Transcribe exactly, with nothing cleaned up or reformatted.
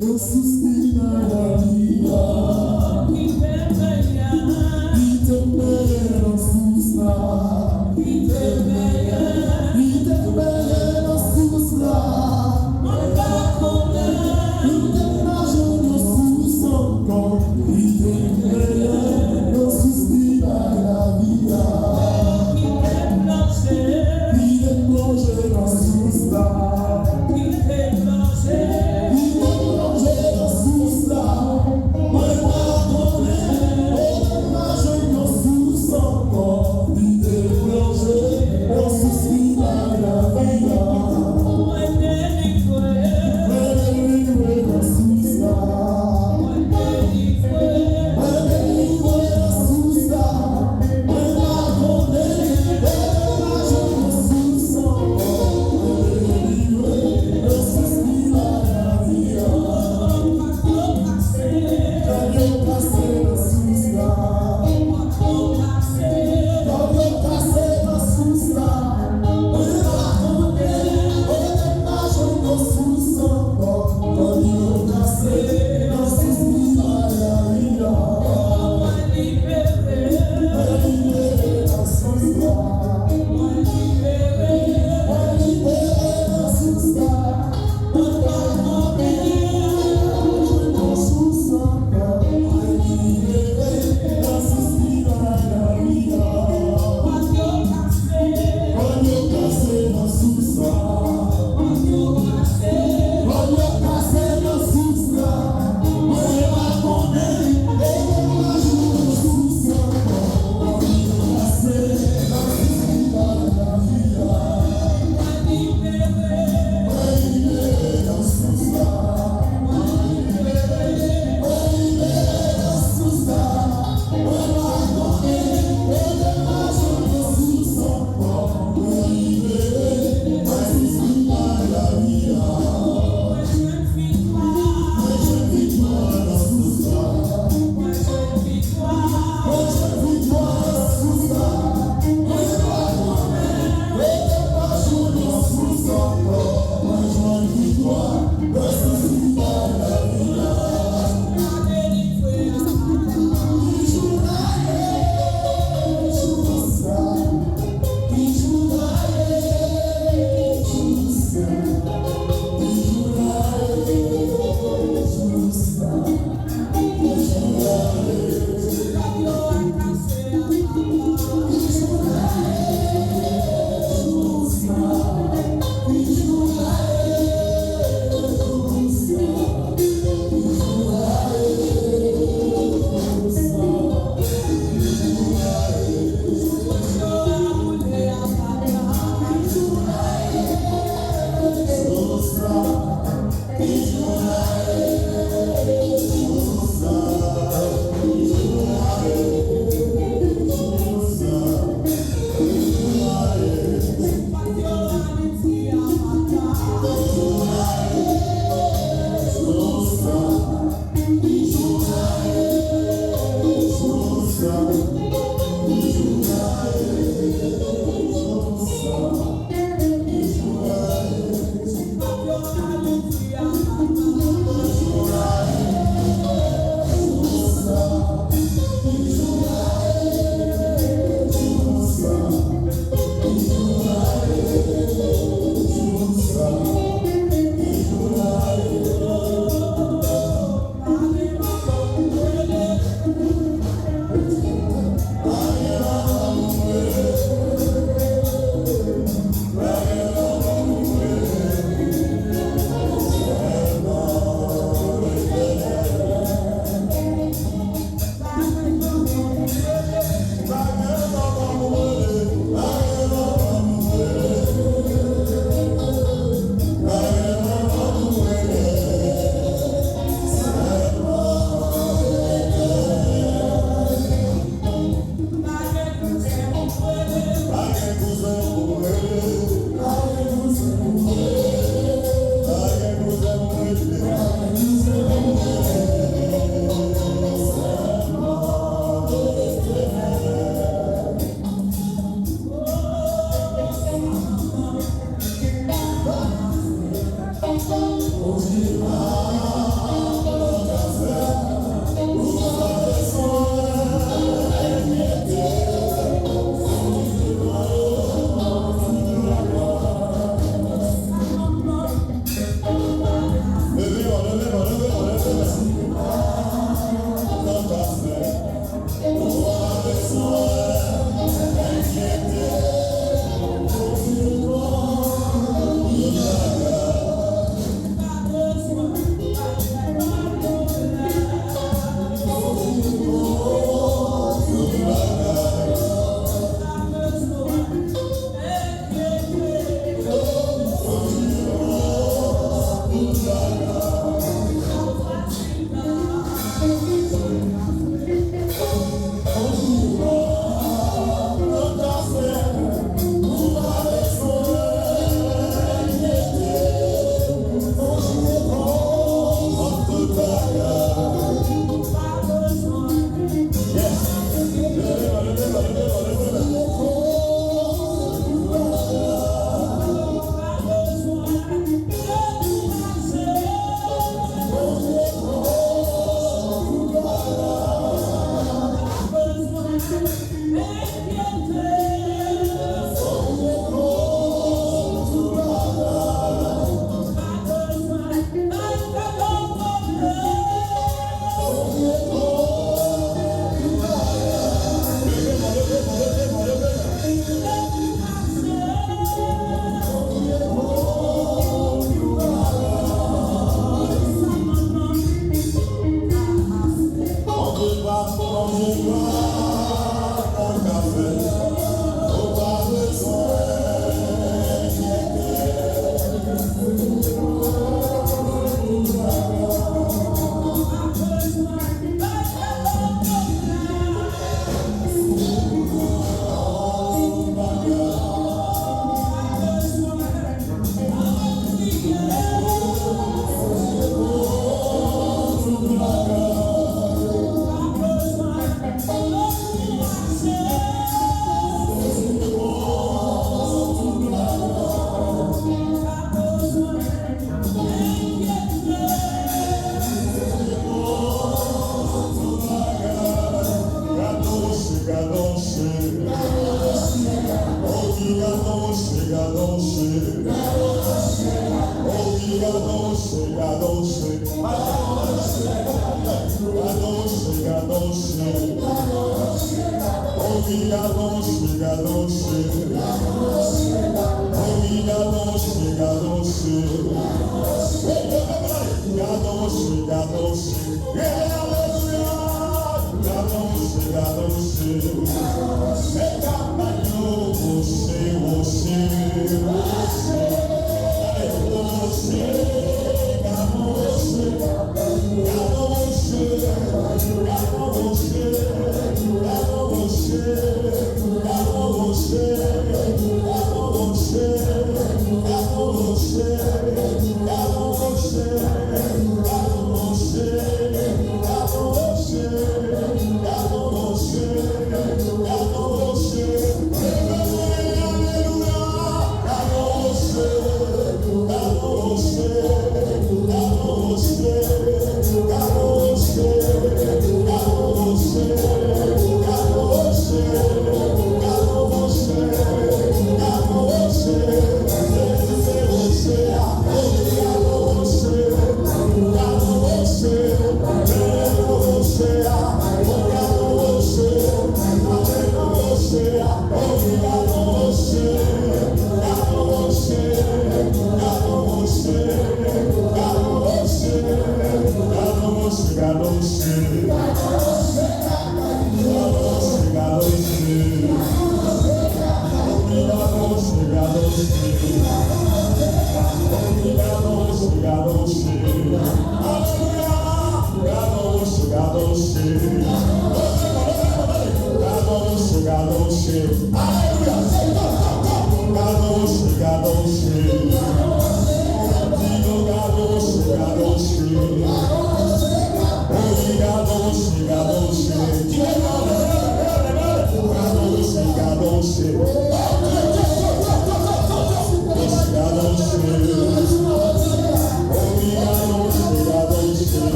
Nan sous ki bay lavi a. Kite m benyen nan sous la. Kite m benyen. Kite m benyen nan sous la. Mwen pa konnen. Kite m pa jwenn yon sous ankò. Kite m benyen nan sous ki bay lavi a. Kite m plonje. Kite m plonje nan sous la. Kite m plonje. Kite m plonje nan sous la. Mwen pa konnen, mwen pa jwenn yon sous ankò. Kite m plonje nan sous ki bay lavi a. Mwen delivre. Mwen delivre nan sous la. Mwen delivre. Mwen delivre nan sous la. Mwen pa konnen, mwen pa jwenn yon sous ankò. Mwen delivre nan sous ki bay lavi a. Kòb yo kase nan sous la. Kòb yo kase nan sous la. Mwen pa konnen, mwen pa jwenn yon sous ankò. Kòb yo kase nan sous ki bay lavi a. Mwen libere. Mwen libere nan sous la. Mwen libere. Mwen libere nan sous la.